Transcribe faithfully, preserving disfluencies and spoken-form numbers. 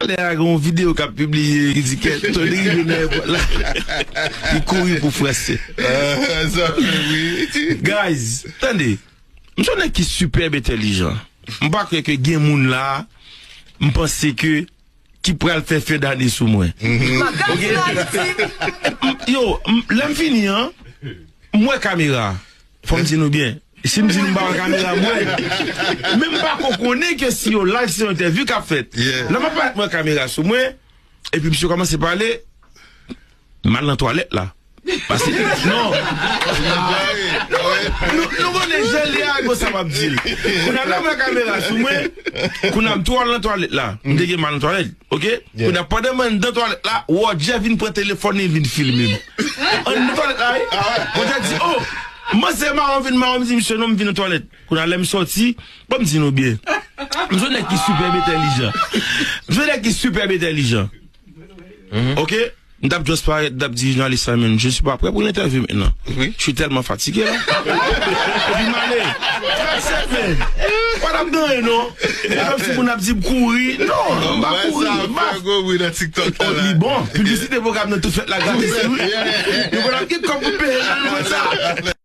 Talè a gen yon videyo k ap pibliye ki di ke Tony rive nan èpòt la. Li kouri pou franse. Ah, sa fè wi. Guys, tande. M se yon nèg ki sipè entèlijan. M pa kwè ke gen moun la, m panse ke ki pral fè fen dane sou mwen. Bagay sa Ayiti. Yo, m- lè m fini an, m wè kamera. Fò m di nou byen. Si m di nou m pa wè kamera, m wè. Men m pa ko konnen ke si yo live se yon entèvyou k ap fèt. Yeah. Lè m ap parèt m wè kamera sou mwen, epi misye kòmanse pale, m al nan twalèt la. Paske, non. Nou, nou konnen jan li a, kon sa m ap di l. Kounye a lè m wè kamera sou mwen, kounye a m tou al nan twalèt la. M te gen m al nan twalèt, oke? Kounye a pandan m anndan twalèt la, Roger vin pran telefòn li, vin filme m. Anndan twalèt la, wi. Roger di, oh, manzè mawon vin mawon, m di, misye, non, m vin nan twalèt. Kounye a lè m sòti, bon, m di nou byen. M se yon nèg ki sipè entèlijan. M se yon nèg ki sipè entèlijan. Oke? M t ap just parèt, m t ap di jounalis la, men je suis pas prêt pour l'interview maintenant. Oui. Je suis tellement fatigué là. Epi m ale. That's it, man. Pa t ap gen anyen, non. E kòm si moun ap di m kouri. Non, m pa kouri. M pa Fè gwo bri nan TikTok Oh, la. Li bon. Piblisite pwogram nan tout fèt la gratis, wi. Nou pa t ap gen kòb pou peye nan nouvo sa.